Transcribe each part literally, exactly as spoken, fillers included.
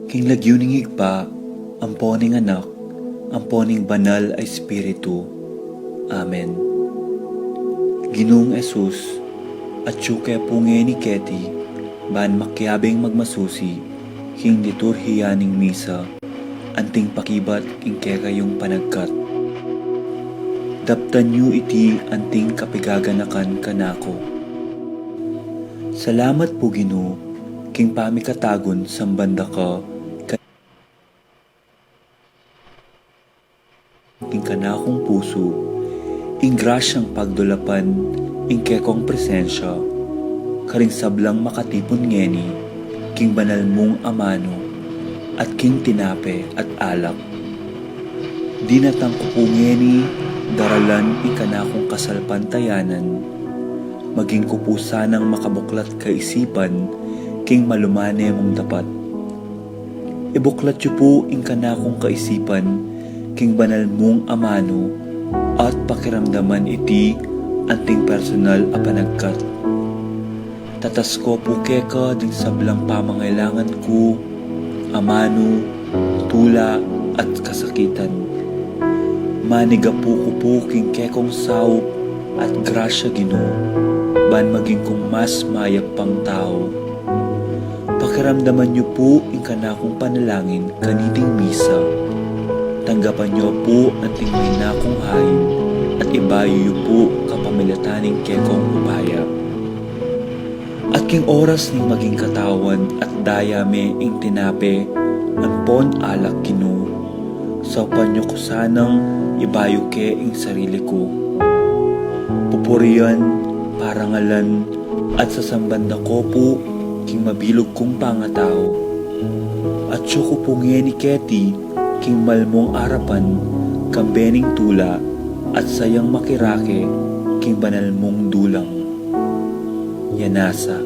King lagyu ning Ibpa, ampo ning Anak, ampo ning Banal a Espiritu. Amen. Ginung Jesus, atyu ke pu ngeni keti, ban makiabing magmasusi king liturhiya ning misa, anting pakibat king kekayung panagkat. Daptan yu iti anting kapigaganakan kanaku. Salamat pu, Ginu, king pamikatagun samban da ka king kanakung pusu, ing grasyang pagdulapan ing kekong presensya karing sablang makatipun ngeni king banal mung amanu at king tinape at alak. Dinatang ku pu ngeni daralan ing kanakung kasalpantayanan, maging ku pu sanang makabuklat kaisipan king malumane mung dapat. Ibuklat yu pu ing kanakung kaisipan king banal mung amanu at pakiramdaman iti anting personal a panagkat. Tatasko pu keka ding sablang pamangailangan ku, amanu, tula, at kasakitan. Manigapu ku pu king kekong saup at grasya, Ginu, ban maging kung mas mayap pang tau. Pakiramdaman yu pu ing kanakung panalangin kaniting misa. Tanggapan yu pu anting mahinakung hain at ibayu yu pu kapamilatan ning kekong upaya. At king oras ning maging katawan at daya me ing tinape ampon alak, Ginu, saupan yu ku sanang ibayu ke ing sarili ku. Pupurian, parangalan, at sasamban da ko pu king mabilug kung pangatau. Atyu ku pu ngeni keti king malmung arapan, kambe ning tula at sayang makirake king banal mung dulang. Yanasa.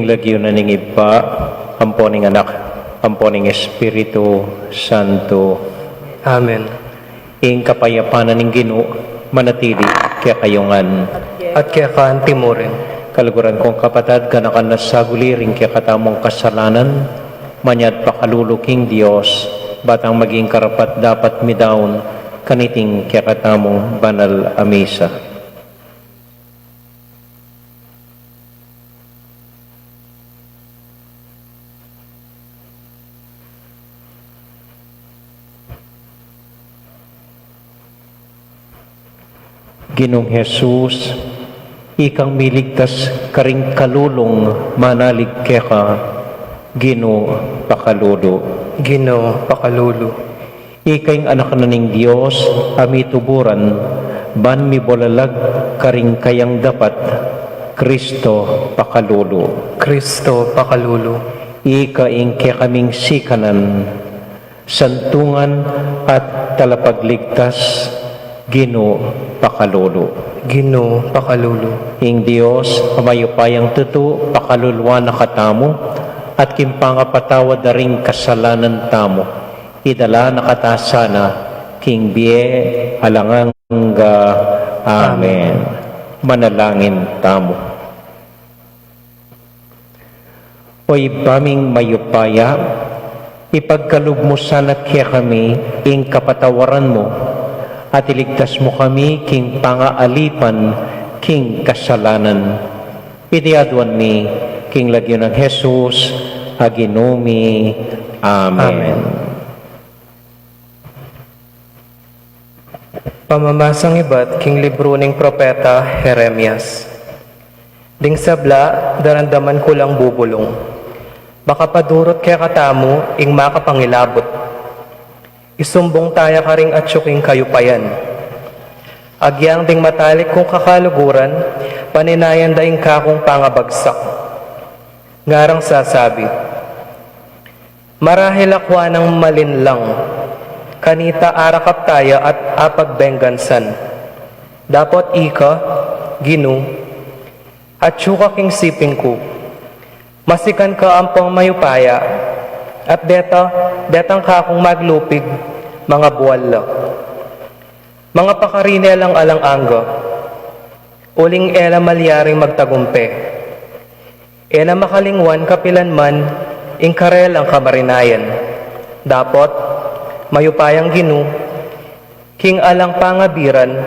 lagyu na ning Ibpa, ampo ning Anak, ampo ning Espiritu Santo. Amen. Ing kapayapan na ning Ginu manatili kekayu ngan. At keka antimurin. Kaluguran kung kapatad, ganakan na saguli ring kekatamung kasalanan, manyad pakalulu king Dios, batang maging karapat-dapat midaun kaniting kekatamung banal a misa. Ginung Jesus, ikang miligtas karing kalulung manalig keka, Ginu pakalulu. Ginu pakalulu. Ika ing Anak na ning Dios a mituburan, ban mibulalag karing kayang dapat, Kristo pakalulu. Kristo pakalulu. Ika ing kekaming sikanan, santungan at talapagligtas, Ginu pakalulu. Ginu pakalulu. Ing Dios a mayupayang tutu pakaluluan na katamu, at king pangapatawad da ring kasalanan tamu, idala na kata sana king bie alang angga. Amen. Amen. Manalangin tamu. O Ibpa ming mayupaya, ipagkalub mu sana kekami ing kapatawaran mu, at iligtas mu kami king pangaalipan king kasalanan. Iti aduan mi king lagyu nang Jesus a Ginu mi. Amen. Amen. Pamamasang ibat king libru ning propeta Jeremias. Ding sabla, daramdaman ku lang bubulung. Makapadurut kekatamu ing makapangilabut. Isumbung taya karing atyu king kayupayan. Agyang ding matalik kung kakaluguran, paninayan da ing kakung pangabagsak. Ngarang sasabi, "Marahil akwa nang malinlang, kanita arakap taya at apagbenggansan. Dapot ika, Ginu, atyu ka king siping ku. Masikan ka ampong mayupaya, at deta, detang kakung maglupig, mangabual la. Mangapakarin e lang alang angga, uling e la malyaring magtagumpe. E na makalingwan kapilan man ing karelang kamarinayan. Dapot, mayupayang Ginu, king alang pangabiran,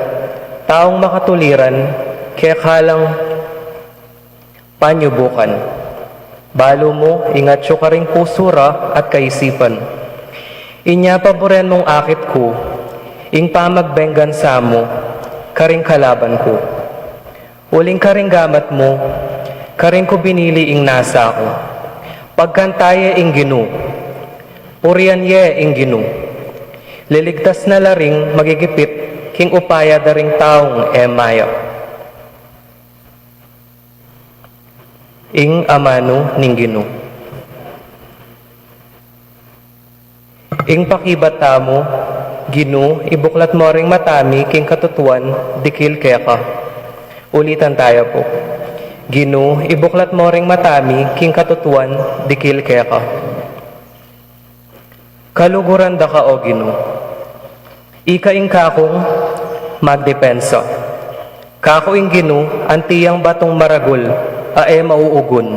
taung makatuliran, keka lang panyubukan. Balu mu ing atyu karing pusu ra at kaisipan. Inya paburen mung akit ku ing pamagbenggansa mu karing kalaban ku. Uling karing gamat mu, karin ku binili ing nasa ku. Pagkanta ye ing Ginu, purian ye ing Ginu. Liligtas na la ring magigipit king upaya da ring taung e maya." Ing amanu ning Ginu. Ing pakibat tamu, Ginu, ibuklat mo ring mata mi king katutuan, dikil keka. Ulitan taya pu. Ginu, ibuklat mo ring mata mi king katutuan, dikil keka. Kaluguran da ka, O Ginu. Ika ing kakung magdepensa. Kaku ing Ginu, anti yang batung maragul a e mauugun.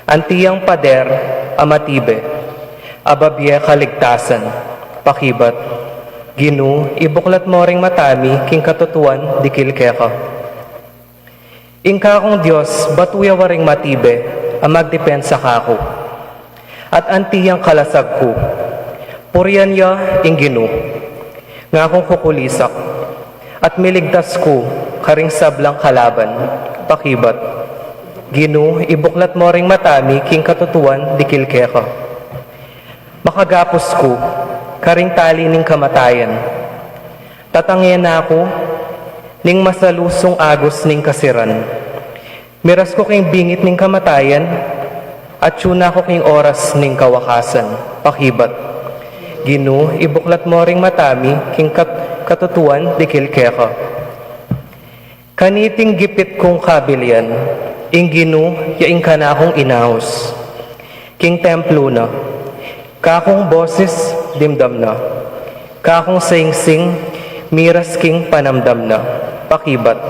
Anti yang pader a matibe, a babie kaligtasan. Pakibat. Ginu, ibuklat mo ring mata mi king katutuan, dikil keka. Ing kakung Dios, batu ya waring matibe a magdepensa kaku. At anti yang kalasag ku. Purian ya ing Ginu. Ngakung kukulisak, at miligtas ku karing sablang kalaban. Pakibat. Ginu, ibuklat mo ring mata mi king katutuan, dikil keka. Makagapus ku karing tali ning kamatayan. Tatange na ku ning masalusung agus ning kasiran. Miras ku king bingit ning kamatayan, atyu na ku king oras ning kawakasan. Pakibat. Ginu, ibuklat mo ring mata mi king kat-, katutuan, dikil keka. Kaniting gipit kung kabilian, Ing Ginu ya ing kanakung inaus. King templu na, kakung boses dimdam na, kakung singsing miras king panamdam na. Pakibat,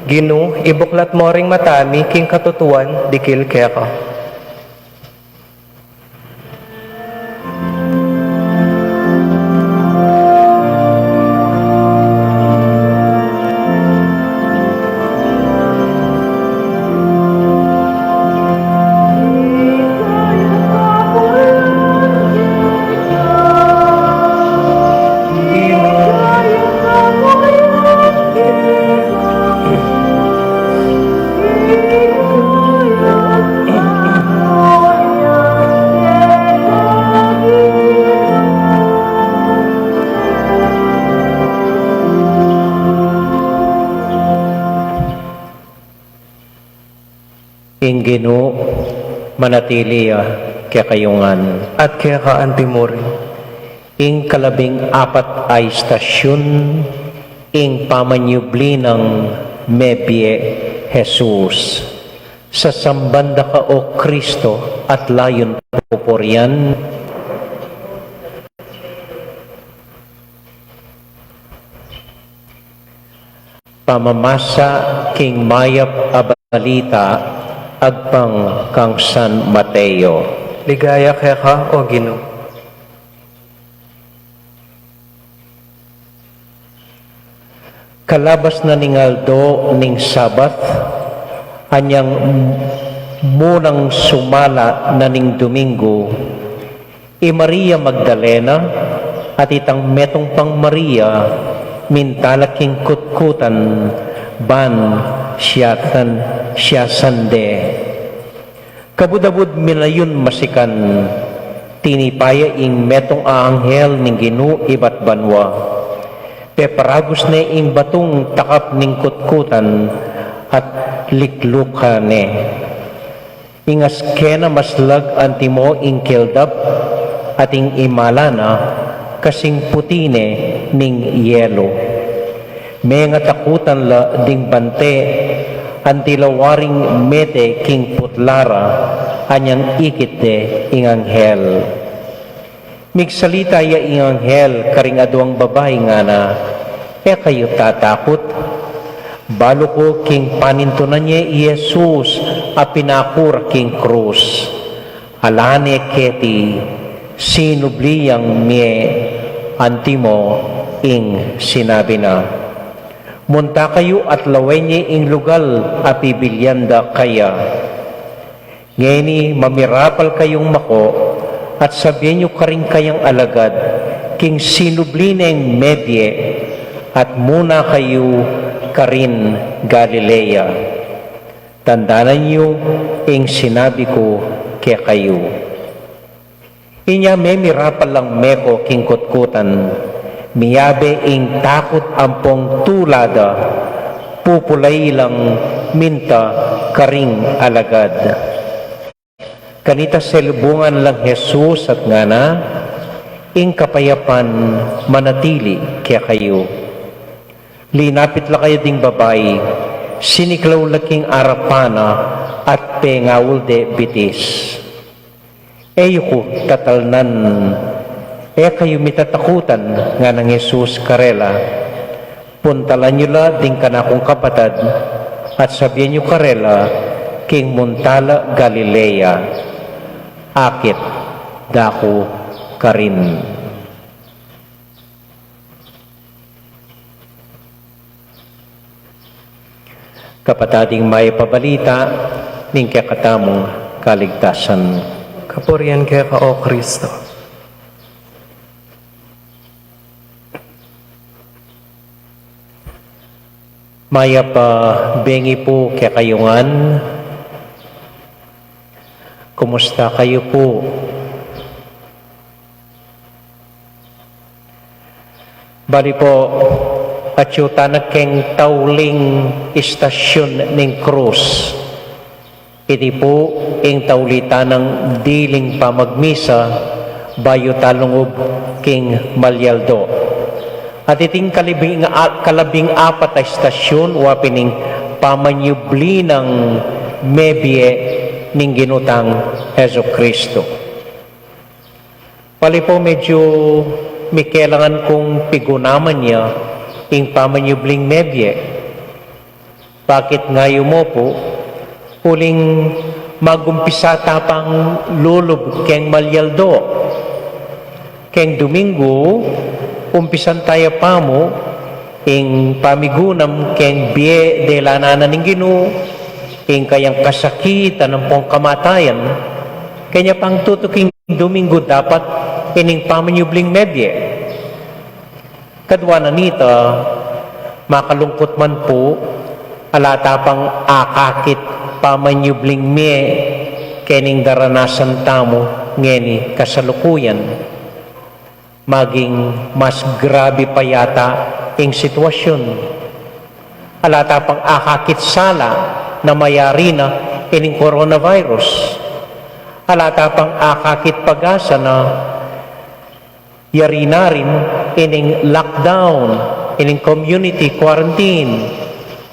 Ginu, ibuklat mo ring mata mi king katutuan dikil keka. Ing Ginu manatili ya kekayu ngan. At keka antimurin. Ing kalabing apat a istasyun, ing pamanyubli nang mebie Jesus. Sasamban da ka, O Kristo, at layun pupurian. Pamamasa king mayap a balita agpang kang San Mateo. Ligaya keka, O Ginu. Kalabas na ning aldo ning Sabat, anyang munang sumala na ning Domingo, i Maria Magdalena at itang metung pang Maria, minta la king kutkutan ban siatan, siasan de. Kabud-abud minayun masikan, tinipa ya ing metung a anghel ning Ginu ibat banua. Peparagus ne ing batung takap ning kutkutan at liklukan ne. Ing askena maslag antimo ing kildap, at ing imala na kasing puti ne ning yelu. Mengatakutan la ding bante, anti la waring mete king putla ra, anyang ikit de ing anghel. Migsalita ya ing anghel karing aduang babai, ngana, E kayu tatakut. Balu ku king panintunan ye i Jesus a pinaku ra king krus. Ala ne keti, sinubli yang mie antimo ing sinabi na. Munta kayu at lawen ye ing lugal a pibilian da kaya. Ngeni mamirapal kayung mako at sabian yu karing kayang alagad king sinubli neng mebie, at muna kayu karin Galilea. Tandanan yu ing sinabi ku kekayu. Inya memirapal lang meko king kutkutan, miyabe ing takut ampong tula da, pupulai lang minta karing alagad. Kanita selubungan lang Jesus at ngana, Ing kapayapan manatili kekayu. Linapit la kaya ding babai, siniklaw la king arapan na at pengaul de bitis. E yu ku tatalnan, e kayu mitatakutan, nganang Jesus karela. Puntalan yu la ding kanakung kapatad at sabian yu karela king munta la Galilea. Akit da ku karin. Kapatad, ing mayap a balita ning kekatamung kaligtasan. Kapurian keka, O Kristo. Mayap a bengi pu kekayu ngan. Kumusta kayu pu? Bali pu, atyu tana keng tauling istasyun ning krus. Iti pu ing tauli tanang diling pamagmisa bayu talungub king malyaldo. At iting kalabing, a-, kalabing apat a istasyun, wa pin ing pamanyubli nang mebie ning Ginu tang Jesucristo. Pali pu, medyu mikelangan kung pigunaman ya ing pamanyubling mebie. Bakit nga yu mu pu? Uling magumpisa ta pang lulub keng malyaldo. Keng Duminggu, umpisan taya pa mu ing pamigunam keng bie delanan na ning Ginu, ing kayang kasakitan ampong kamatayan. Kenya pang tutuking Duminggu dapat ining pamanyubling mebie. Kadua na nita, makalungkut man pu, ala ta pang akakit pamanyubling mie kening daranasan tamu ngeni kasalukuyan. Maging mas grabe pa yata ing sitwasyun. Ala ta pang akakit sala na mayari na ining coronavirus. Ala ta pang akakit pag-asa na yari na rin ining lockdown, ining community quarantine.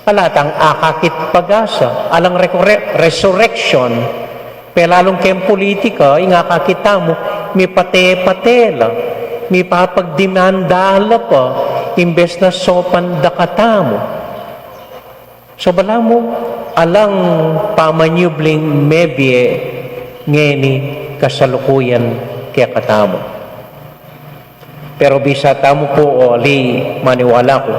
Ala tang akakit pag-asa, alang rekore-, resurrection, pelalung keng politika, ing akakit tamu, mipate-pate la, mipapagdimanda la pa, imbes na sopan da katamu. So, balamu, alang pamanyubling mebie ngeni kasalukuyan kekatamu. Pero bisa tamu pu o ali, maniwala ku,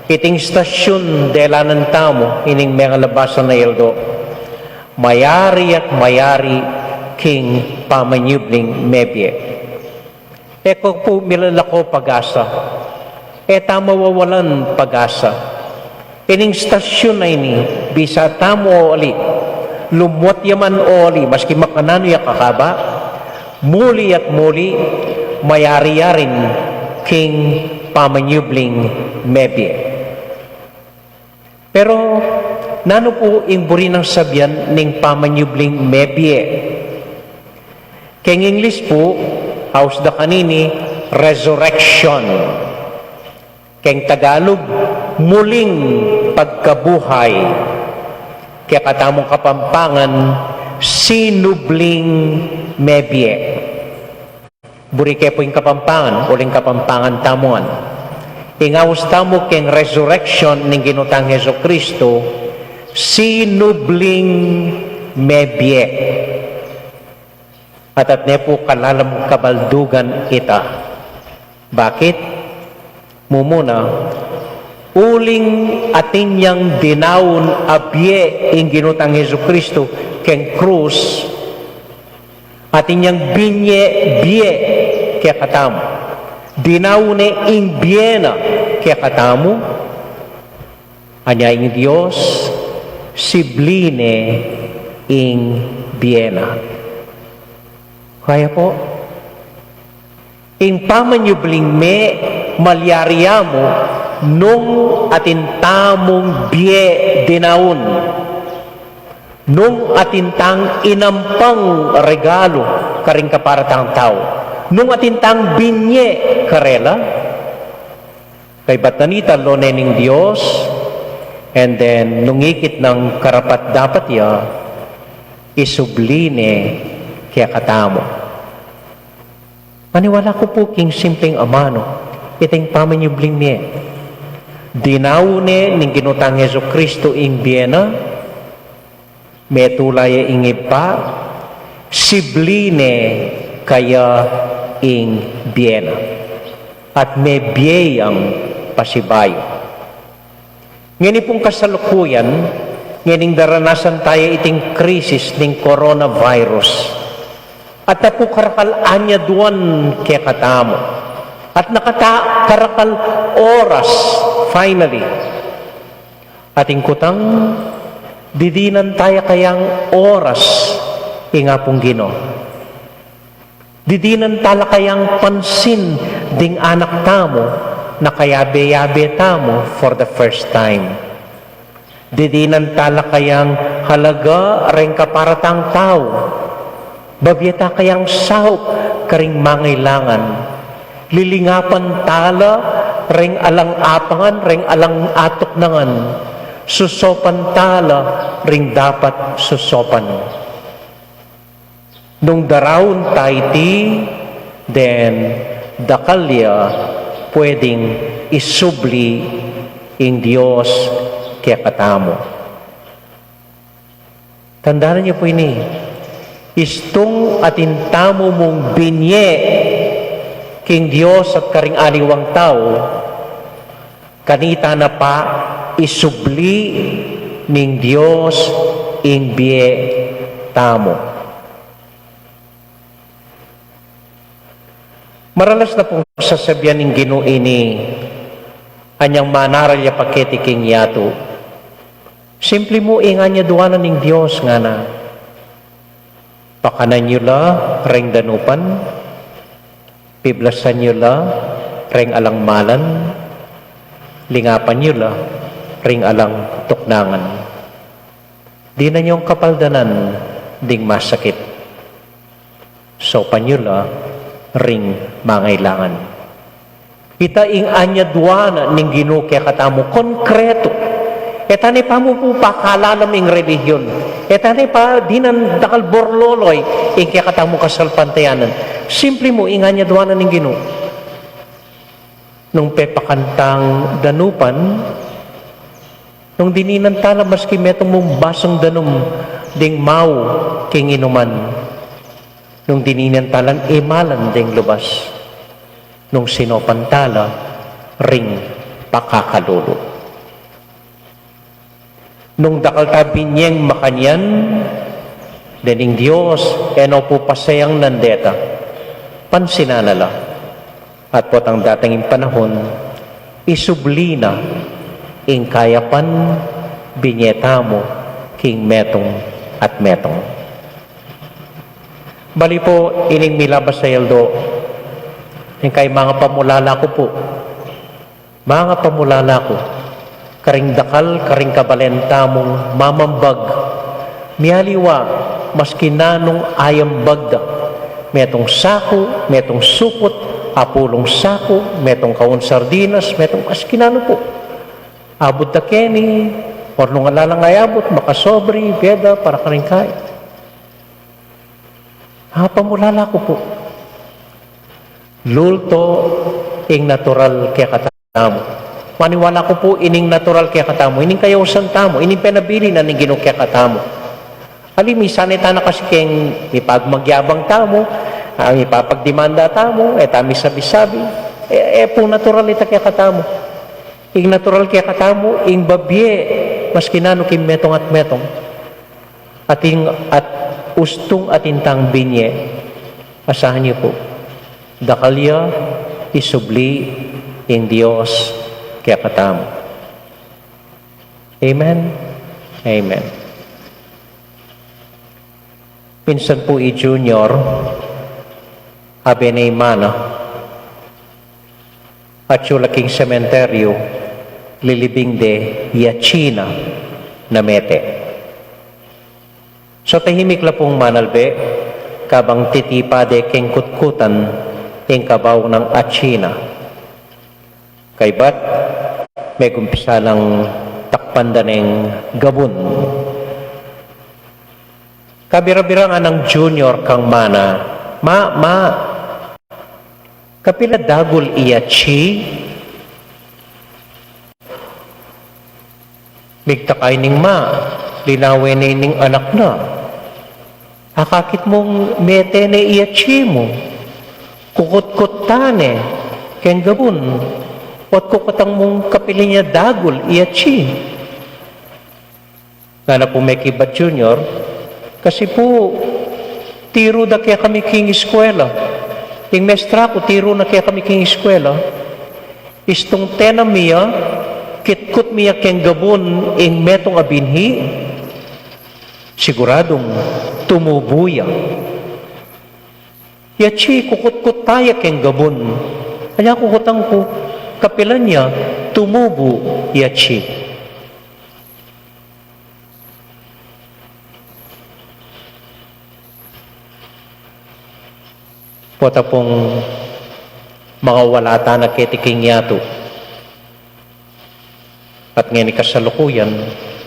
iting stasyun delanan tamu ining mengalabasan a aldo, mayari at mayari king pamanyubling mebie. E ko pu milalako pag-asa. E ta mawawalan pag-asa. Ining stasyun a ini, bisa tamu o ali, lumwat ya man o ali, maski makananu ya kakaba, muli at muli, mayari ya rin king pamanyubling mebie. Pero nanu pu ing buri nang sabian ning pamanyubling mebie? Keng English pu, aus da kanini resurrection. Keng Tagalog, muling pagkabuhay. Kekatamung Kapampangan, sinubling mebie. Buri ke pu ing Kapampangan, uling Kapampangan tamu ngan. Ing aus tamu keng resurrection ning Ginu tang Jesucristo, sinubling mebie. At atin ne pu kalalam kabaldugan ita. Bakit? Mumuna, uling atin yang dinaun a bie ing Ginu tang Jesucristo keng krus, atin yang binye bie kekatamu. Dinaun ne ing bie na kekatamu. Anya ing Dios, sibli ne ing bie na. Kaya pu, ing pamanyubling mie, malyari ya mu nung atin tamung bie dinaun, nung atin tang inampang regalu karing kapara tang tau, nung atin tang binye karela. Kaybat na nita, lo ne ning Dios, and then nung ikit nang karapat-dapat ya, isubli ne kekatamu. Maniwala ku pu king simpleng amanu iting pamanyubling mie. Dinaun ne ning Ginu tang Jesucristo ing bie na, metula ya ing Ibpa, sibli ne kaya ing bie na, at mebie yang pasibayu. Ngeni pung kasalukuyan, ngening daranasan taya iting krisis ning coronavirus. At na pu karakal anyaduan kekatamu. At na kata karakal oras, finally. Atin kutang, didinan taya kayang oras ing Apung Ginu. Didinan tala kayang pansin ding anak tamu na kayabe-yabe tamu for the first time. Didinan tala kayang halaga reng kapara tang tau. Babie ta kayang saup karing mangailangan. Lilingapan tala reng alang apangan, reng alang atuknangan. Susopan tala ring dapat susopan. Nung daraun ta iti, den dakal ya pwedeng isubli ing Dios kekatamu. Tandanan yu pu ini, istung atin tamu mung binye king Dios at karing aliwang tau, kanita na pa isubli ning Dios ing bie tamu. Maralas na pung sasabian ning Ginu ini, anyang manaral ya pa keti king yatu. Simpli mu ing anyaduanan ning Dios, ngana. Pakanan yu la ring danupan, piblasan yu la ring alang malan, lingapan yu la ring alang tuknangan. Dinan yung kapaldanan ding masakit. Sopan yu la ring mangailangan. Ita ing anyaduanan ning Ginu kekatamu, konkretu. E ta ne pa mu pu pakalalam ing relihiyon. E ta ne pa dinan dakal borloloy ing kekatamu kasalpantayanan. Simpli mu ing anyaduanan ning Ginu. Nung pepakan tang danupan, nung dininan tala maski metung mung basung danum ding mau king inuman, nung dininan talang imalan ding lubas, nung sinopan tala ring pakakalulu. Nung dakal ta binyeng makanyan, dening Dios, e no pu pasayangnan deta. Pansinan na la. At potang datang ing panahun, isubli na ing kayapan binye tamu king metung at metung. Bali pu, ining milabas a aldo, ing kay manga pamulala ku pu, manga pamulala ku, karing dakal, karing kabalen tamung mamambag, mialiwa, maski nanung ayambag da, metung saku, metung sukut, apulung saku, metung kaun sardinas, metung maski nanu pu. Abut da keni, or nung ala lang ayabut, makasobri, bie da para karing kai. Ah, pamulala ku pu. Lulto ing natural kekatamu. Maniwala ku pu ining natural kekatamu, ining kayausan tamu, ining penabilin na ning Ginu kekatamu. Ali, misan e ta na kasi keng mipagmagyabang tamu, ah, mipapagdimanda tamu, e ta misabi-sabi, e, e pu natural ita kekatamu. Ing natural kekatamu, ing babie, maski nanu king metung at metung. Atin at ustung atin tang binye, asahan yu pu, dakal ya isubli ing Dios kekatamu. Amen. Amen. Minsan pu i Junior, abe ne i mana, atyu la king sementeryu, lilibing de i atsi na na mete. So tahimik la pung manalbe, kabang titipa de keng kutkutan ing kabaw nang atsi na. Kaybat, megumpisa lang takpan da neng gabun. Kabira-bira nang Junior kang mana, "Ma, ma, kapila dagul i atsi?" Migtakay ning ma, linawe ne ning anak na. "Akakit mung mete ne i atsi mu. Kukutkut ta ne keng gabun. Ot kukutang mung kapila ne dagul i atsi?" Ngana pu mekibat Junior, "Kasi pu, tiru da kekami king eskwela. Ing mestra ku tiru na kekami king eskwela. Istung tenam mi ya, kitkut mi ya keng gabun ing metung a binhi, siguradung tumubu ya. I atsi, kukutkut ta ya keng gabun. Anya kukutang ku, kapilan ya tumubu i atsi?" Pota pung makawala ta na keti king yatu, At ngeni kasalukuyan,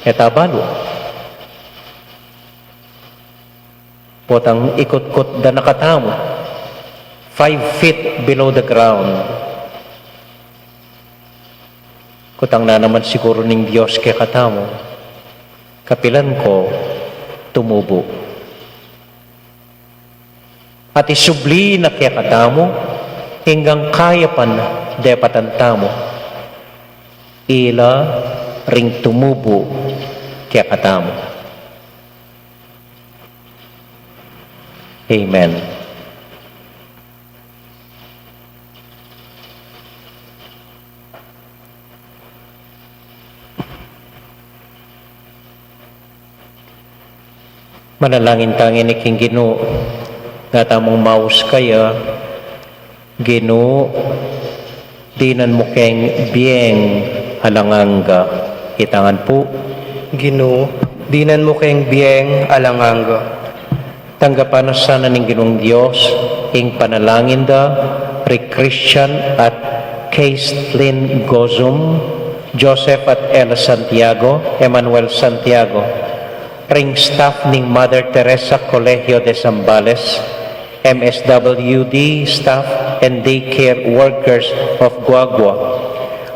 e ta balu. Potang ikutkut da na katamu, five feet below the ground. Kutang na naman siguru ning Dios kekatamu, kapilan ko tumubu. At isubli na kekatamu, inggang kayapan depatan tamu, ila ring tumubu kekatamu. Amen. Manalangin ta ngeni king Ginu, nga tamung maus kaya, Ginu, dinan mu keng bieng alang angga. Itangan pu. Ginu, dinan mu keng bieng alang angga. Tanggapan na sana ning Ginung Dios ing panalangin da ri Christian at Caitlin Gozum, Joseph at Ella Santiago, Emmanuel Santiago, ring staff ning Mother Teresa Colegio de Zambales, M S W D staff and daycare workers of Guagua,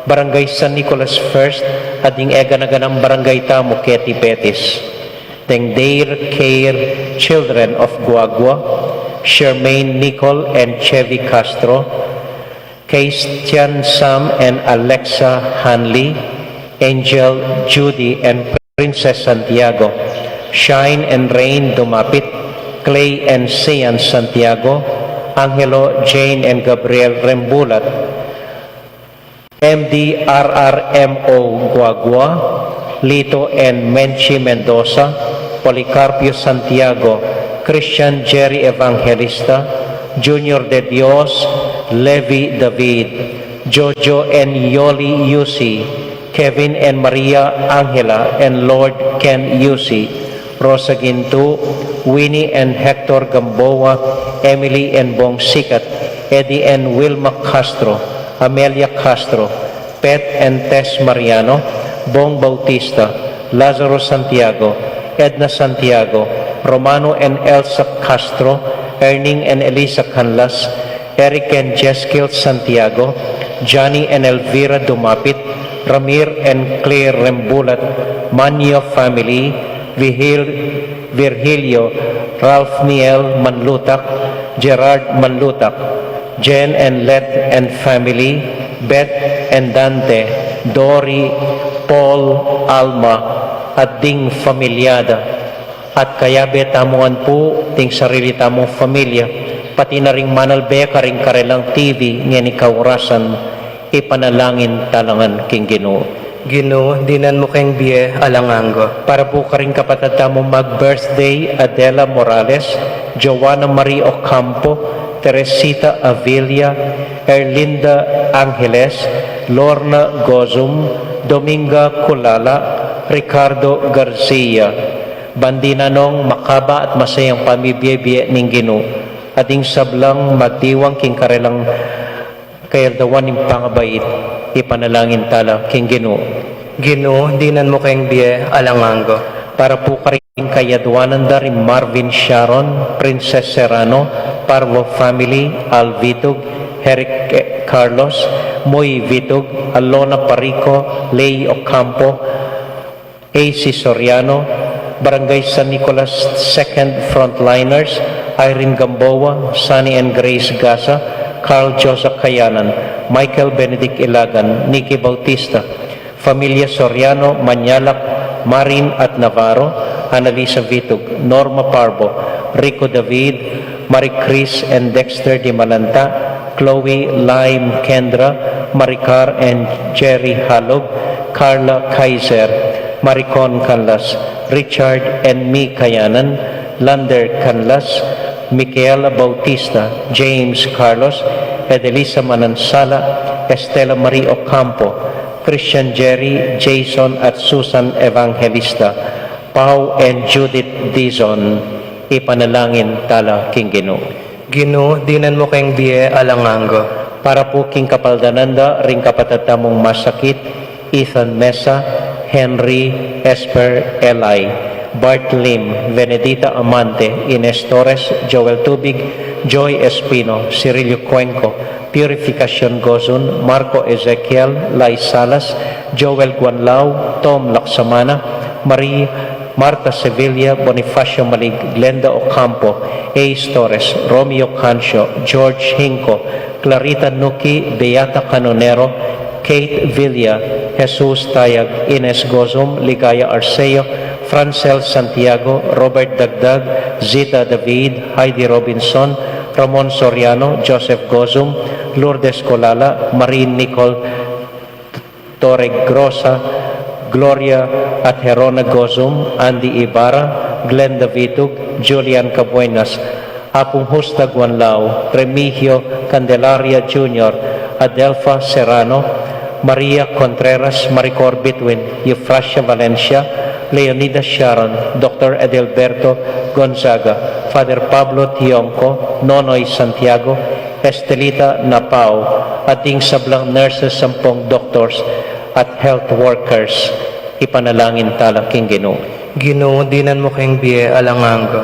Barangay San Nicolas First, at ding egana-ganang barangay tamu keti Betis, deng daycare children of Guagua, Charmaine, Nicole, and Chevy Castro, Christian, Sam and Alexa Hanley, Angel, Judy and Princess Santiago, Shine and Rain Dumapit, Clay and Sian Santiago, Angelo, Jane and Gabriel Rembulat, M D R R M O Guagua, Lito and Menchi Mendoza, Policarpio Santiago, Christian Jerry Evangelista, Junior de Dios, Levi David, Jojo and Yoli Yusi, Kevin and Maria Angela and Lord Ken Yusi, Rosa Gintu, Winnie and Hector Gamboa, Emily and Bong Sikat, Eddie and Wilma Castro, Amelia Castro, Pet and Tess Mariano, Bong Bautista, Lazaro Santiago, Edna Santiago, Romano and Elsa Castro, Erning and Elisa Canlas, Eric and Jeskil Santiago, Johnny and Elvira Dumapit, Ramir and Claire Rembulat, Manyo family, Vigil, Virgilio, Ralph Niel Manlutak, Gerard Manlutak, Jen and Let and family, Beth and Dante, Dory, Paul, Alma, at ding familia da. At kayabe tamu ngan pu ding sarili tamung familia, pati na ring manalbe karing karelang T V ngeni kaurasan, ipanalangin tala ngan king Ginu. Ginu, dinan mu keng bie alang angga. Para pu karing kapatad tamung mag-birthday, Adela Morales, Joanna Marie Ocampo, Teresita Avila, Erlinda Angeles, Lorna Gozum, Dominga Kulala, Ricardo Garcia. Ban dinan nong makaba at masayang pamibie-bie ning Ginu, at ding sablang magdiwang king karelang kayadwanan ning pangabait, ipanalangin tala king Ginu. Ginu, dinan mu keng bie alang angga. Para pu karing kayadwanan da ring Marvin Sharon, Princess Serrano, Parvo family, Al Vitug, Eric Carlos, Moy Vitug, Alona Parico, Lay Ocampo, A C Soriano, Barangay San Nicolas Second Frontliners, Irene Gamboa, Sunny and Grace Gasa, Carl Joseph Kayanan, Michael Benedict Ilagan, Nicky Bautista, Familia Soriano, Manyalak, Marin at Navarro, Annalisa Vitug, Norma Parbo, Rico David, Marie Chris and Dexter Dimalanta, Chloe, Lime, Kendra, Maricar and Jerry Halog, Carla Kaiser, Maricon Canlas, Richard and Mi Kayanan, Lander Canlas, Michaela Bautista, James Carlos, Edelisa Manansala, Estela Marie Ocampo, Christian Jerry, Jason at Susan Evangelista, Pau and Judith Dizon, ipanalangin tala king Ginu. Ginu, dinan mu keng bie alang angga. Para pu king kapaldanan da ring kapatad tamung masakit, Ethan Mesa, Henry Esper Eli, Bart Lim, Venedita Amante, Ines Torres, Joel Tubig, Joy Espino, Cirilio Cuenco, Purificacion Gozun, Marco Ezekiel, Lai Salas, Joel Guanlao, Tom Laksamana, Marie Marta Sevilla, Bonifacio Malig, Glenda Ocampo, Ace Torres, Romeo Cancio, George Hinco, Clarita Nuki, Beata Canonero, Kate Villa, Jesus Tayag, Ines Gozum, Ligaya Arceo, Francel Santiago, Robert Dagdag, Zita David, Heidi Robinson, Ramon Soriano, Joseph Gozum, Lourdes Colala, Marie Nicole Torregrosa, Gloria Atherona Gozum, Andy Ibarra, Glenda Vitug, Julian Cabuenas, Apung Husta Guanlao, Remigio Candelaria Junior, Adelfa Serrano, Maria Contreras, Maricor Bitwin, Eufrasia Valencia, Leonida Sharon, Doctor Adelberto Gonzaga, Father Pablo Tionco, Nonoy Santiago, Estelita Napao, at ding sablang nurses ampong doctors at health workers. Ipanalangin tala king Ginu. Ginu, dinan mu keng bie alang angga.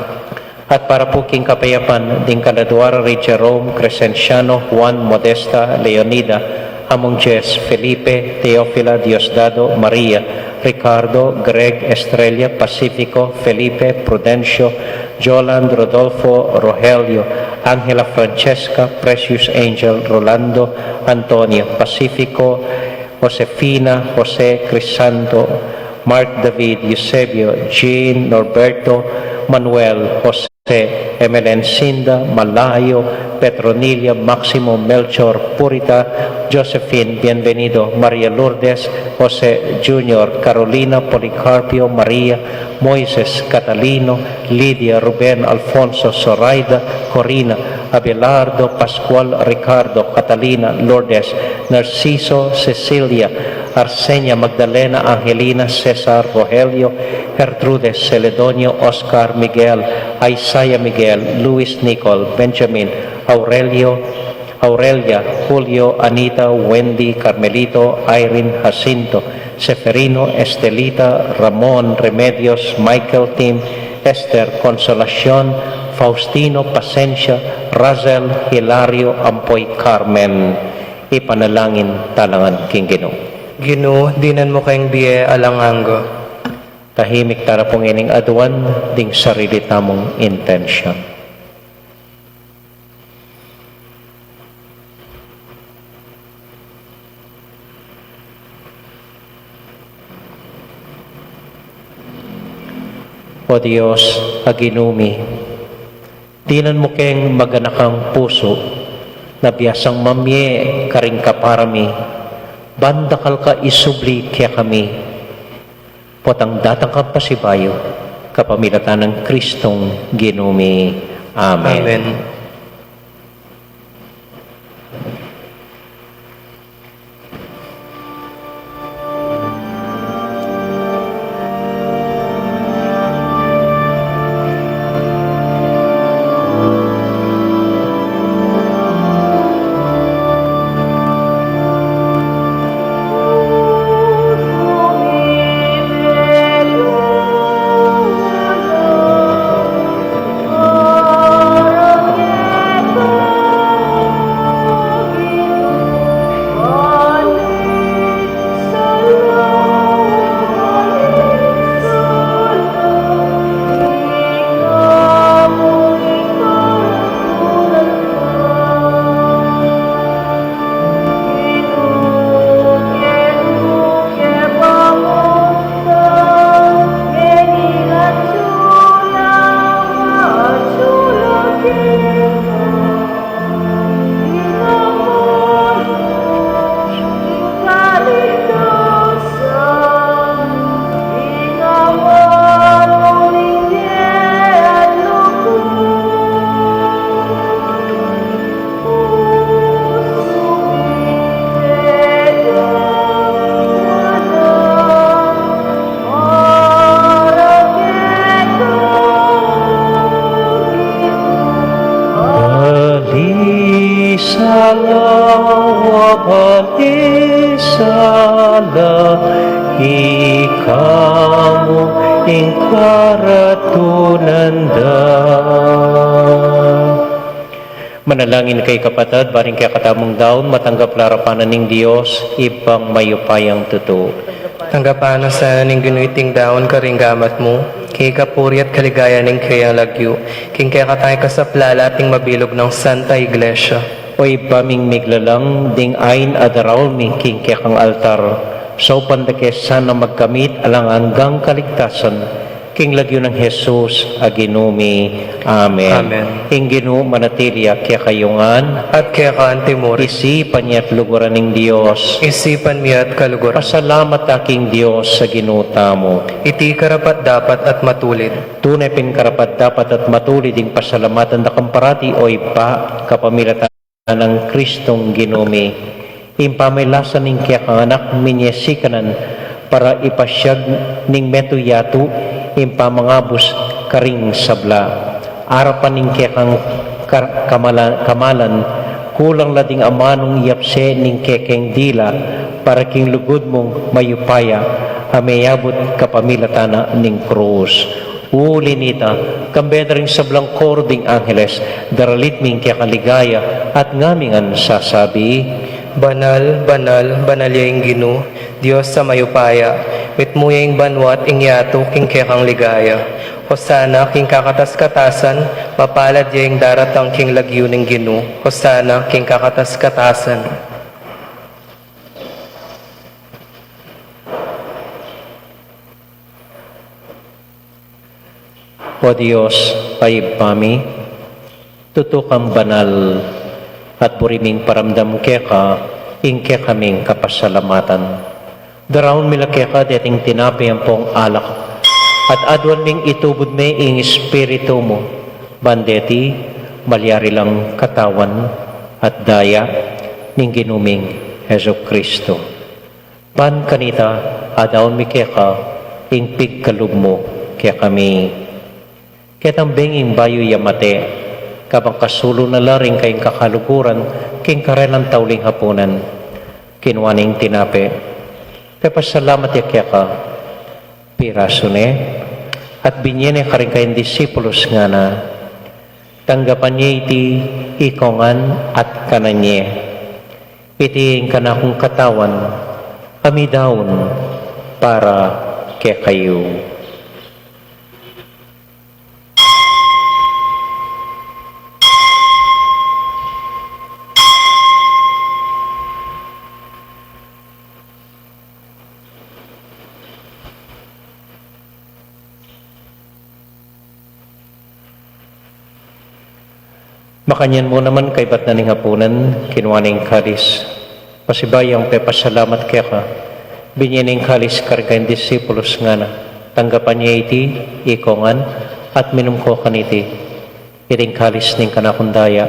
At para pu king kapayapan ding kaladua ra ri Jerome, Crescenciano, Juan, Modesta, Leonida, Among Jess, Felipe, Teofila, Diosdado, Maria, Ricardo, Greg, Estrella, Pacifico, Felipe, Prudencio, Joland, Rodolfo, Rogelio, Angela, Francesca, Precious Angel, Rolando, Antonio, Pacifico, Josefina, Jose, Crisanto, Mark, David, Eusebio, Jean, Norberto, Manuel, Jose, Emelencinda, Malayo, Petronila, Maximo, Melchor, Purita, Josephine, Bienvenido, Maria Lourdes, Jose Junior, Carolina, Policarpio, Maria, Moises, Catalino, Lidia, Ruben, Alfonso, Zoraida, Corina, Abelardo, Pascual, Ricardo, Catalina, Lourdes, Narciso, Cecilia, Arsenia, Magdalena, Angelina, Cesar, Rogelio, Gertrudes, Celedonio, Oscar, Miguel, Isaiah, Miguel, Luis, Nicole, Benjamin, Aurelio, Aurelia, Julio, Anita, Wendy, Carmelito, Irene, Jacinto, Seferino, Estelita, Ramon, Remedios, Michael, Tim, Esther, Consolacion, Faustino, Pasencia, Razel, Hilario, ampo i Carmen. Ipanalangin tala ngan king Ginu. Ginu, dinan mu keng bie alang angga. Tahimik tala pung ining aduan ding sarili tamung intensyon. O Dios, a Ginu mi, dinan mu keng maganakang pusu na biasang mamie karing kapara mi, ban dakal ka isubli kekami, potang datang kang pasibayu, kapamilatan nang Kristong Ginu mi. Amen. Amen. Balisala, wa balisala, Ika mu ing karatunan da. Manalangin kayu, kapatad, ban ing kekatamung daun matanggap la arapan na ning Dios, Ibpang mayupayang tutu. Tanggapan na sana ning Ginu iting daun karing gamat mu, king kapurian at kaligayan ning keyang lagyu, king kekatang ikasaplala at ning mabilug nang Santa Iglesia. O Ibpa ming miglalang, ding ain a daraun mi king kekang altar, saupan da ke sana magkamit alang anggang kaligtasan, king lagyu nang Jesus a Ginu mi. Amen. Amen. Ing Ginu manatili ya kekayu ngan. At keka antimurin. Isipan ya at luguran ning Dios. Isipan mi at kaluguran. Pasalamat ta king Dios a Ginu tamu. Iti karapat-dapat at matulid. Tune pin karapat-dapat at matulid ing pasalamatan da kang parati, o Ibpa, kapamilatan nang Kristong Ginu mi. Ing pamilasa ning kekang Anak, minie sikanan para ipasiag ning metung yatu ing pamangabus karing sabla. Arapan ning kekang kar-, kamala-, kamalan, kulang la ding amanung yapse ning kekeng dila para king lugud mung mayupaya a meyabut kapamilatan na ning krus. Uli nita, kambe da ring sablang koro ding angeles, daralit mi ing kekang ligaya at ngami ngan sasabi: Banal, banal, banal ya ing Ginu, Dios a mayupaya, mitmu ya ing banua at ing yatu king kekang ligaya. Hosana king kakatas-katasan, mapalad ya ing daratang king lagyu ning Ginu. Hosana king kakatas-katasan. O Dios, a Ibpa mi, tutu kang banal, at buri ming paramdam keka ing kekaming kapasalamatan. Daraun mi la keka deting tinape ampong alak, at aduan ming itubud me ing Espiritu mu, ban deti malyari lang katawan at daya ning Ginu ming Jesucristo. Ban kanita, adaun mi keka ing pigkalub mu kekami. Ketang benging bayu ya mate, kabang kasulu na la ring kayang kakaluguran king karelang tauling hapunan, kinua ne ing tinape, pepasalamat ya keka, pirasu ne, at binie ne karing kayang disipulus, ngana: Tanggapan ye iti ikongan at kanan ye. Iti ing kanakung katawan a midaun para kekayu. Makanyan mu naman, kaybat na ning hapunan, kinua ne ing kalis, pasibayu yang pepasalamat keka, binie ne ing kalis karing kayang disipulus, ngana: Tanggapan ye iti ikongan at minum ko kaniti. Iti ing kalis ning kanakung daya,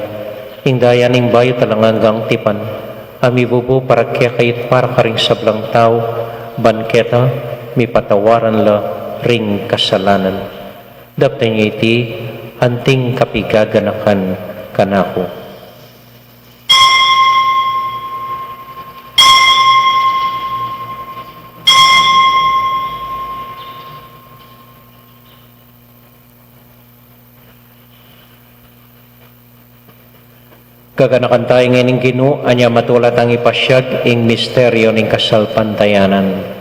ing daya ning bayu at alang anggang tipan, a mibubu para kekayu at para karing sablang tau, ban keta mipatawaran la ring kasalanan. Daptan ye iti anting kapigaganakan kanaku. Gaganakan taya ing Ginu, anya matula tang ipasiag ing misteryu ning kasalpantayanan.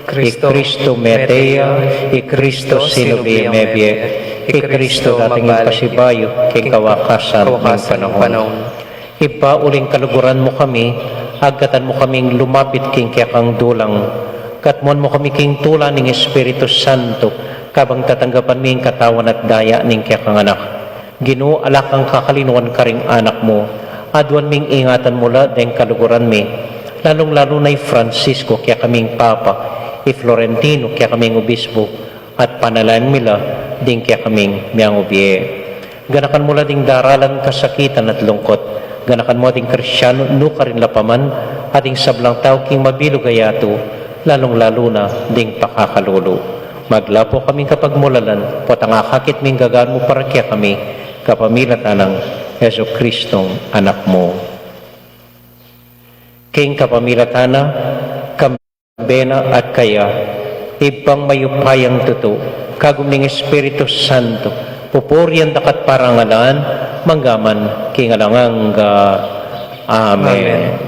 I Kristo mete ya, i Kristo sinubli ya mebie, i Kristo dating pasibayu king kawakasan ning panaun. Ibpa, uling kaluguran mu kami, agkatan mu kaming lumapit king kekang dulang. Katmuan mu kami king tula ning Espiritu Santo, kabang tatanggapan mi ing katawan at daya ning kekang Anak. Ginu, ala kang kakalinuan karing anak mu. Aduan ming ingatan mu la deng kaluguran mi, lalung-lalu na i Francisco, kekaming Papa, i Florentino, kekaming Obispo, at panalangin mi la ding kekaming mengubie. Ganakan mu la ding daralan kasakitan at lungkut. Ganakan mu ding Kristiano nukarin la pa man, at ding sablang tau king mabilug a yatu, lalung-lalu na ding pakakalulu. Maglapo kaming kapagmulalan, potang akakit ming gagan mu para kekami, kapamilatan nang Jesucristong Anak mu. King kapamilatan na, kam- Bena at kaya, Ibpang mayupayang tutu, kagum ning Espiritu Santo, pupurian daka at parangalan, manggaman king alang angga. Amen. Amen.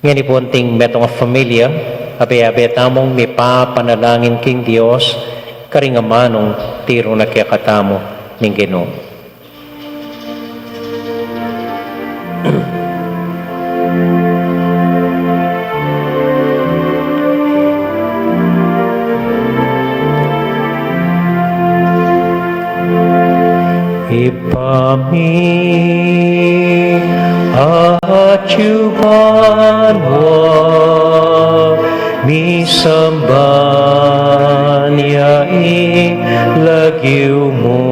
Ngeni pu anting metung a familia, abe-abe tamung mipapanalangin king Dios, karing amanung tiru na kekatamu ning Ginu. Ibpa mi, atsu ka banua, misamban ya ing lagyu mu.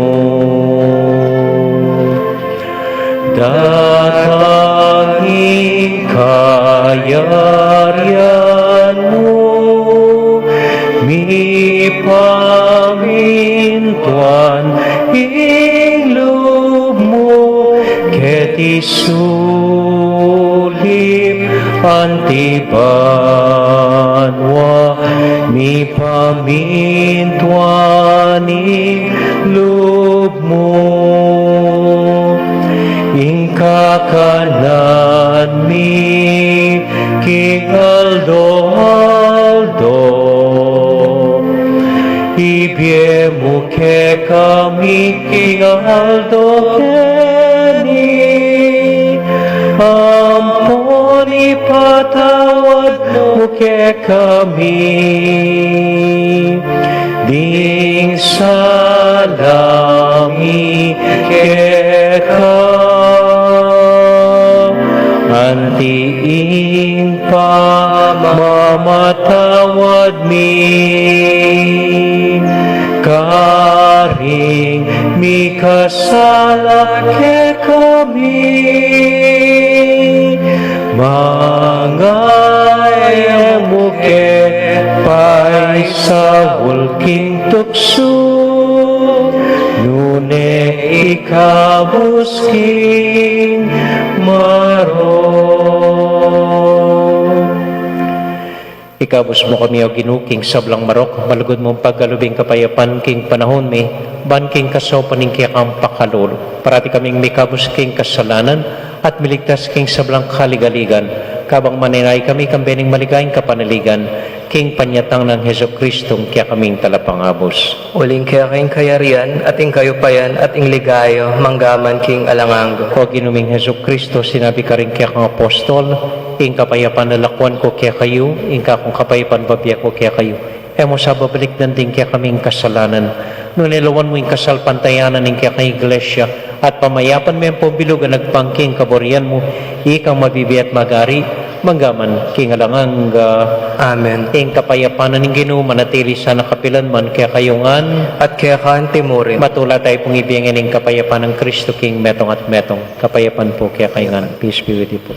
Datang ing kayarian mu, mipamintuan ing lub mu, keti sulip anti banua, mipamintuan ing lub mu. Ing kakanan mi king aldo-aldo, ibie mu kekami king aldo keni, ampon ipatawad mu kekami ding sala mi keka, anti ing pamamatawad mi karing mikasala kekami. Manga e mu ke paisaul king tuksu, nune ikabus king marok. Ikabus mu kami, O Ginu, king sablang marok, malugud mung pagkalub ing kapayapan king panahun mi, ban king kasaupan ning kekang pakalulu, parati kaming mikabus king kasalanan, at miligtas king sablang kaligaligan, kabang manenaya kami kambe ning maligayang kapanaligan, king panyatang nang Jesucristo, kekaming talapangabus. Uling keka ing kayarian, at ing kayupayan, at ing ligaya, manggaman king alang angga. O Ginu ming Jesucristo, sinabi karing kekang apostol, ing kapayapan lalakwan ku kekayu, ing kakung kapayapan bibie ku kekayu. E mu sa babalikdan ding kekaming kasalanan, nune lawan mu ing kasalpantayanan ning kekang Iglesia, at pamayapan me ampon bilugan agpang king kaburian mu, ikang mabibie at magari, manggaman king alang angga. Amen. Ing kapayapan na ning Ginu manatili sana kapilanman kekayu ngan. At keka antimurin. Matula tayu pung ibie ngeni ing kapayapan nang Kristo king metung at metung. Kapayapan pu kekayu ngan. Peace be with you po.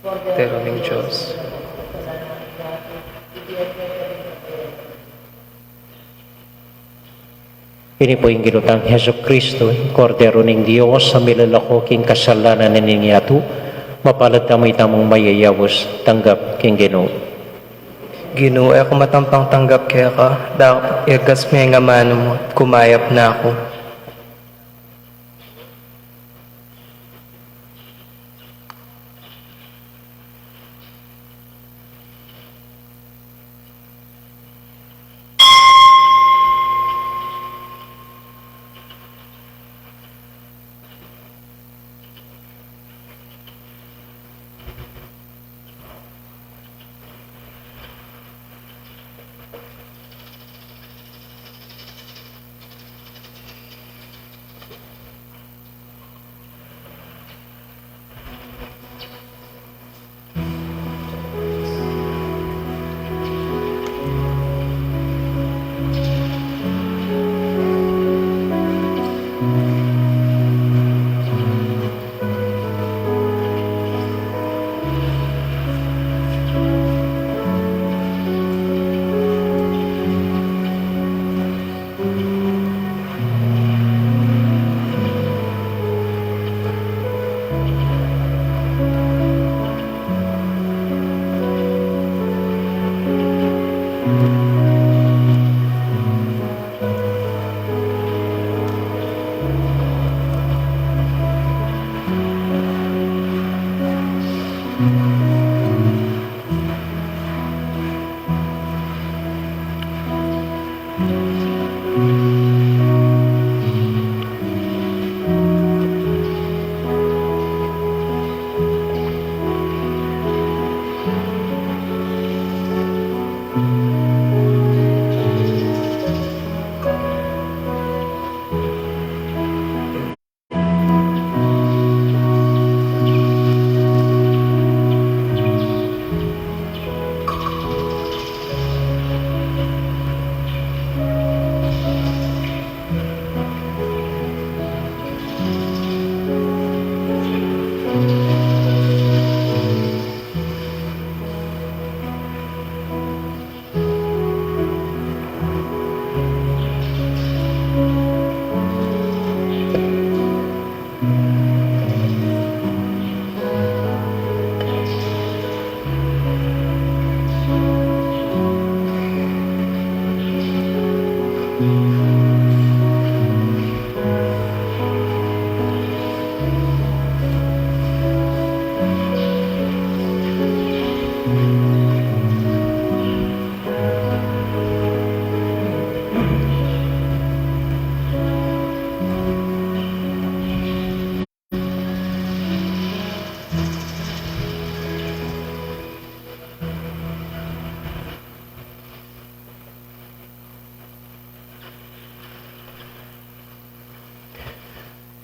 Kordero ning Dios. Ini pu ing Ginu tang Jesucristo, ing Kordero ning Dios, a milalako king kasalanan ning yatu. Mapalad tamu itamung mayayaus tanggap king Ginu. Ginu, e ku matampang tanggap keka, dapot igas me ing amanu mu, kumayap na ku.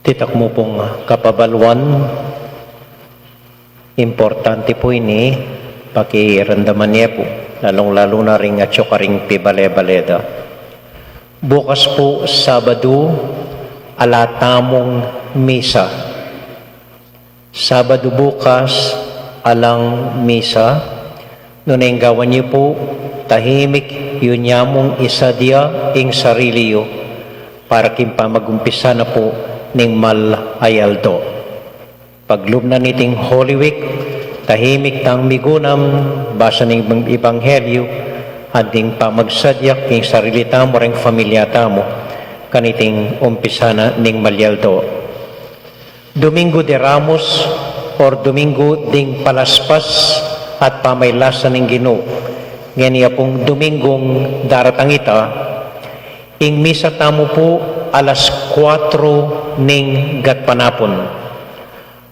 Ditak mu pung kapabaluan, importante pu ini, pakiramdaman ye pu, lalung-lalu na ring atyu karing pibale-bale da. Bukas pu, Sabadu, ala tamung misa. Sabadu bukas, alang misa. Nune ing gawan yu pu, tahimik yu namung isadia ing sarili yu para king pamagumpisa na pu ning mal a aldo. Paglub na niting Holy Week, tahimik tang migunam, basa ning Ebanghelyu, at ding pamagsadia king sarili tamu, reng familia tamu, kaniting umpisa na ning mal a aldo. Domingo de Ramos or Domingo ding Palaspas at Pamaylasa ning Ginu. Ngeni ya pung Domingong daratang ita, ing misa tamu pu alas kuatro ning gatpanapun.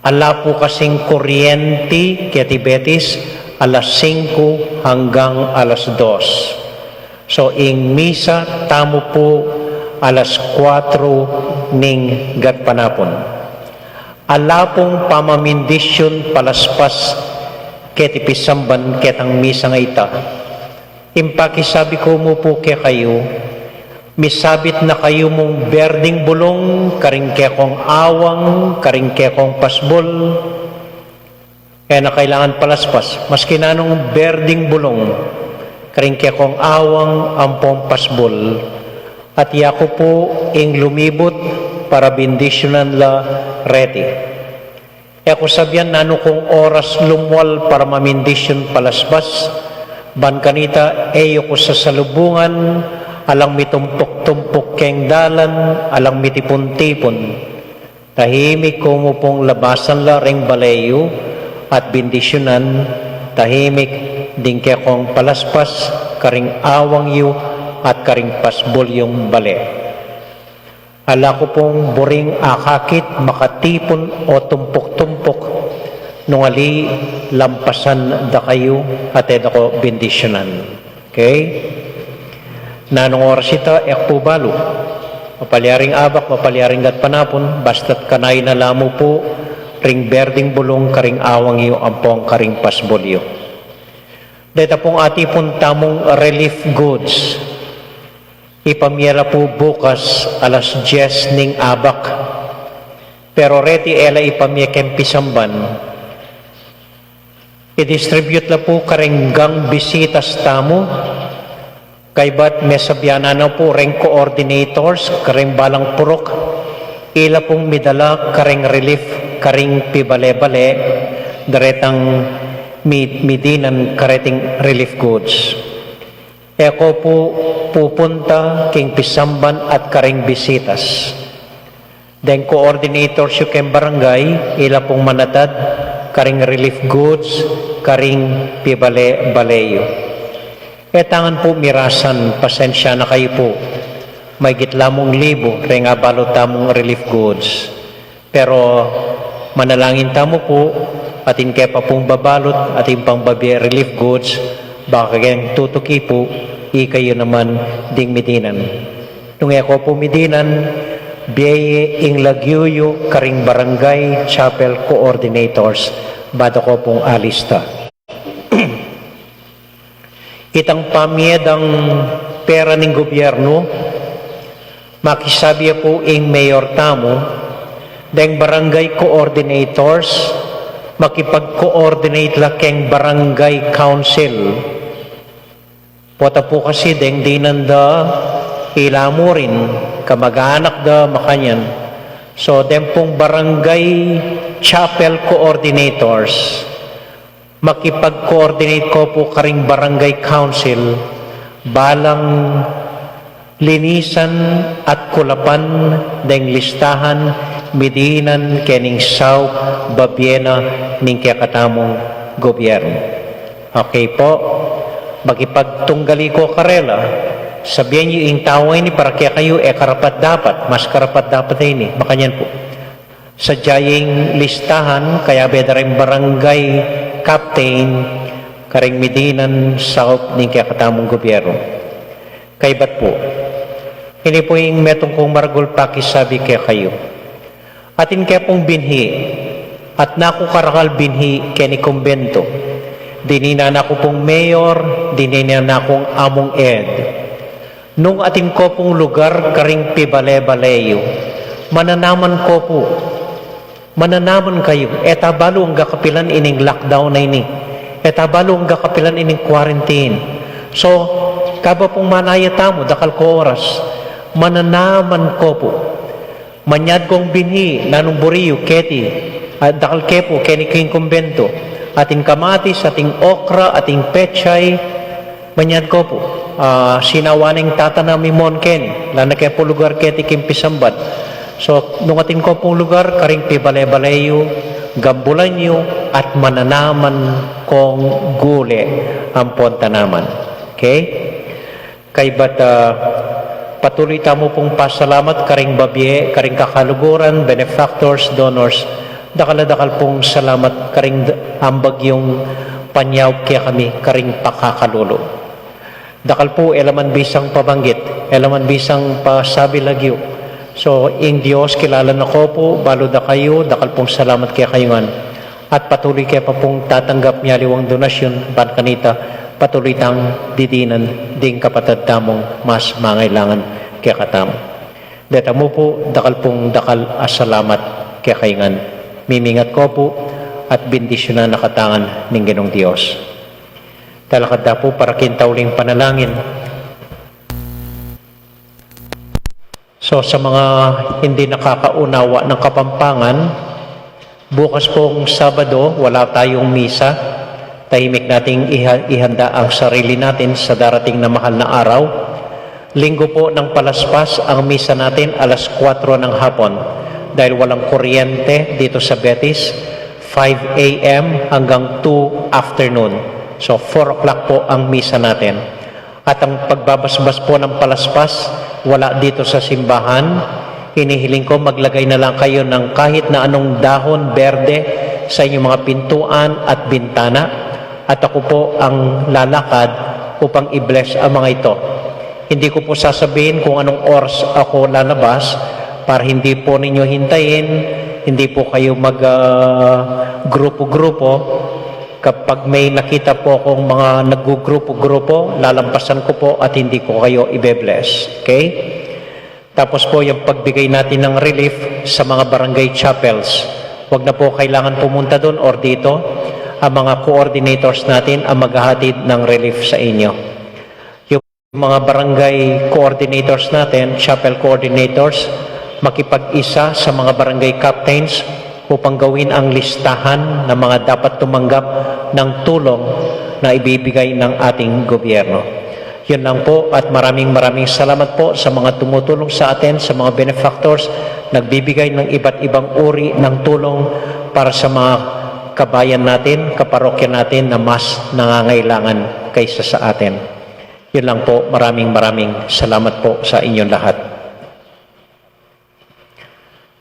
Ala pu kasing kuryenti keti Betis alas singko hanggang alas dos. So, ing misa tamu pu alas kuatro ning gatpanapun. Ala pung pamamindisyun palaspas keti pisamban ketang misa nga ita. Ing pakisabi ku mu pu kekayu, misabit na kayu mung berding bulung karing kekong awang, karing kekong pasbul. E na kailangan palaspas, maski nanung berding bulung karing kekong awang ampong pasbul, at yaku pu ing lumibut para bindisyunan la reti. E ku sabian nanu kung oras lumwal para mamindisyun palaspas, ban kanita e yu ku sasalubungan alang mitumpuk-tumpuk keng dalan, alang mitipun-tipun. Tahimik ku mu pung labasan la ring bale yu at bindisyunan, tahimik ding kekong palaspas karing awang yu at karing pasbul yung bale. Ala ku pung buring akakit makatipun o tumpuk-tumpuk, nung ali lampasan da kayu at e da ko bindisyunan. Okay? Nanung oras ita, e ku pu balu. Mapalyaring abak, mapalyaring gatpanapun, basta't kanay na la mu pu ring berding bulung karing awang yu ampong karing pasbul yu. Deta pung atipun tamung relief goods. Ipamye la pu bukas alas dyes ning abak. Pero reti e la ipamye keng pisamban. I-distribute la pu kareng gang bisitas tamu. Kaybat mesabian na pu reng coordinators kareng balang purok, ila pung midala kareng relief karing pibale-bale, daretang mi-, midinan kareting relief goods. E ko pu pupunta king pisamban at karing bisitas. Deng coordinators yu keng barangay, ila pung manatad karing relief goods karing pibale-bale yu. E tangan pu mirasan, pasensya na kayu pu. Maygit la mung libu reng abalut tamung relief goods. Pero manalangin tamu pu, atin ke pa pung babalut, atin pang babie relief goods, baka keng tutuki pu, ikayu naman ding midinan. Nung e ko pu midinan, bie ye ing lagyu yu karing barangay chapel coordinators, ba da ko pung alista. Itang pamie dang pera ning gobyernu, makisabi ya pu ing mayor tamu, deng barangay coordinators, makipag-coordinate la keng barangay council. Pota pu kasi deng dinan da ila mu rin, kamag-anak da, makanyan. So, deng pung barangay chapel coordinators, makipag-coordinate ko pu karing barangay council, balang linisan at kulapan deng listahan midinan kening saup babie na ning kekatamung gobyernu. Okay pu, makipagtunggali ko karela, sabian yu ing tau ini para kekayu e karapat-dapat, mas karapat-dapat ini, makanyan pu. Sadya ing listahan, kayabe da reng barangay captain, karing midinan saup ning kekatamung gobyernu. Kaybat pu, ini pu ing metung kung maragul pakisabi kekayu. Atin ke pung binhi, at naku karakal binhi keni kumbento. Dininan na ku pung mayor, dininan na kung among ed. Nung atin ko pung lugar karing pibale-bale yu, mananaman ko pu, mananaman kayu, e ta balu angga kapilan ining lockdown a ini, e ta balu angga kapilan ining quarantine. So, kaba pung manaya tamu, dakal ko oras, mananaman ko pu. Manyad kong binhi, nanung buri yu keti, a, dakal ke pu keni king kumbento, ating kamatis, ating okra, ating pechay, manyad ko pu. A, sinawa ning tatanam i mon keni, lana ke pu lugar keti king pisamban. So, nung atin ko pung lugar, karing pibale-bale yu, gambulan yu, at mananaman kong gule ampon tanaman. Okay? Kaybat, a, patuloy tamu pung pasalamat karing babie, karing kakaluguran, benefactors, donors, dakal a dakal pung salamat karing d-, ambag yung panyaup kekami karing pakakalulu. Dakal pu, e la man bisang pabanggit, e la man bisang pasabi lagyu. So, ing Dios kilala na ko pu, balu da kayu, dakal pung salamat kekayu ngan. At patuloy ke pa pung tatanggap mialiwang donasyun, ban kanita, patuloy tang didinan ding kapatad tamung mas mangailangan kekatamu. Deta mu pu, dakal pung dakal a salamat kekayu ngan. Mimingat ko pu, at bendisyunan na katangan ning Ginung Dios. Talakad da pu para king tauling panalangin. So, sa mga hindi nakakaunawa ng Kapampangan, bukas pong Sabado, wala tayong misa. Tahimik nating iha-, ihanda ang sarili natin sa darating na mahal na araw. Linggo po ng Palaspas, ang misa natin alas kwatro ng hapon. Dahil walang kuryente dito sa Betis, five a m hanggang two afternoon. So, four o'clock po ang misa natin. At ang pagbabasbas po ng palaspas, wala dito sa simbahan. Hinihiling ko, maglagay na lang kayo ng kahit na anong dahon berde sa inyong mga pintuan at bintana. At ako po ang lalakad upang i-bless ang mga ito. Hindi ko po sasabihin kung anong oras ako lalabas para hindi po ninyo hintayin, hindi po kayo mag, ah, grupo-grupo. Kapag may nakita po akong mga naggugrupo-grupo, lalampasan ko po at hindi ko kayo ibe-bless. Okay? Tapos po, yung pagbigay natin ng relief sa mga barangay chapels. Huwag na po kailangan pumunta doon or dito. Ang mga coordinators natin ang maghahatid ng relief sa inyo. Yung mga barangay coordinators natin, chapel coordinators, makipag-isa sa mga barangay captains upang gawin ang listahan ng mga dapat tumanggap ng tulong na ibibigay ng ating gobyerno. Yun lang po, at maraming maraming salamat po sa mga tumutulong sa atin, sa mga benefactors, nagbibigay ng iba't ibang uri ng tulong para sa mga kabayan natin, kaparokya natin na mas nangangailangan kaysa sa atin. Yun lang po. Maraming, maraming salamat po sa inyong lahat.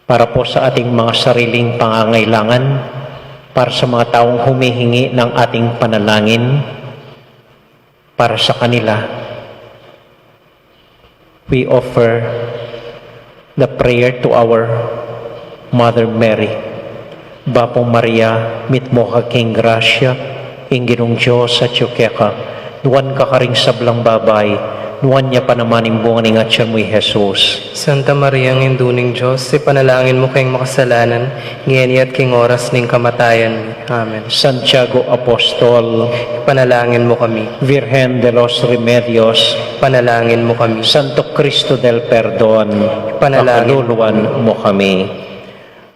Para po sa ating mga sariling pangangailangan, para sa mga taong humihingi ng ating panalangin, para sa kanila, we offer the prayer to our Mother Mary. Bapu Maria, mitmu ka king grasya, ing Ginung Dios atyu keka, nuan ka karing sablang babai, nuan ya pa naman ing bunga ning atyan mu, i Jesus. Santa Maria, Indu ning Dios, ipanalangin mu keng makasalanan, ngeni at king oras ning kamatayan mi. Amen. Santiago Apostol, ipanalangin mu kami. Virgen de los Remedios, ipanalangin mu kami. Santo Cristo del Perdon, ipanalangin mu kami.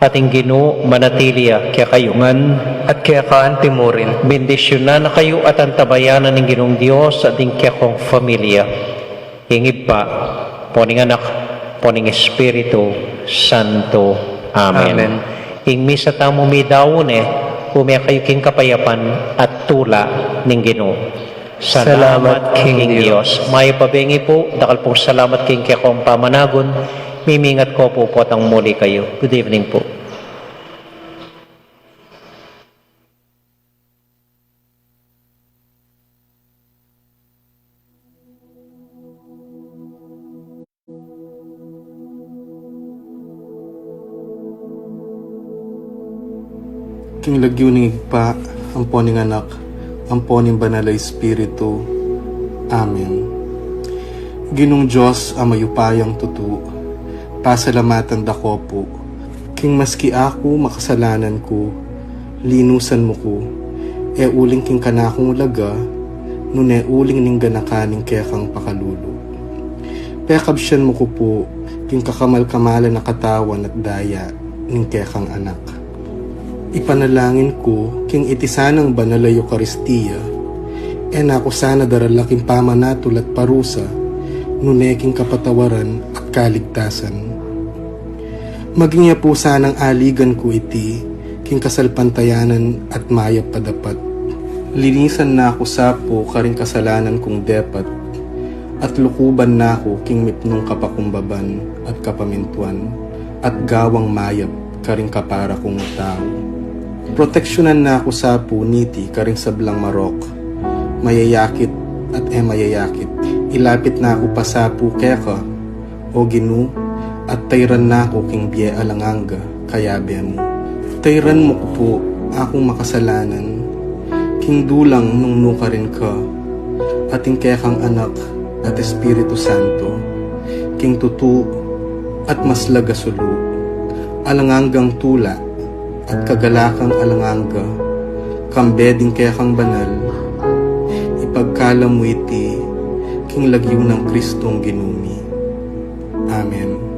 Ating Ginu manatili ya kekayu ngan. At keka antimurin. Bendisyunan na kayu at antabayanan ning Ginung Dios at ing kekong familia. Ing Ibpa, ampo ning Anak, ampo ning Espiritu Santo. Amen. Amen. Ing misa tamu midaun ne, ume kayu king kapayapan at tula ning Ginu. Salamat king Dios. Mayap a bengi pu, dakal pung salamat king kekong pamanagun, mimingat ko pu potang muli kayu. Good evening pu. King lagyu ning Ibpa, ampo ning Anak, ampo ning Banal a Espiritu. Amen. Ginung Dios a mayupayang tutu, pasalamatan da ka pu, king maski aku makasalanan ku, linusan mu ku, e uling king kanakung laga, nune uling ning ganakan ning kekang pakalulu. Pekabsian mu ku pu, king kakamal-kamalan a katawan at daya ning kekang Anak. Ipanalangin ku, king iti sanang banal a Eukaristia, e na ku sana darala king pamanatul at parusa, nune king kapatawaran at kaligtasan. Maging ya pu sanang aligan ku iti, king kasalpantayanan at mayap a dapat. Linisan na ku sa pu karing kasalanan kung depat, at lukuban na ku king mipnung kapakumbaban at kapamintuan, at gawang mayap karing kapara kung tau. Proteksyunan na ku sa pu niti karing sablang marok, mayayakit at e mayayakit. Ilapit na ku pa sa pu keka, O Ginu, at tayran na ku king bie alang angga, kayabe mu. Tayran mu ku pu akung makasalanan, king dulang nung nukarin ka, at ing kekang Anak at Espiritu Santo, king tutu at maslag a sulu, alang anggang tula at kagalakan alang angga, kambe ding kekang banal, ipagkalub mu iti, king lagyu nang Kristong Ginu mi. Amen.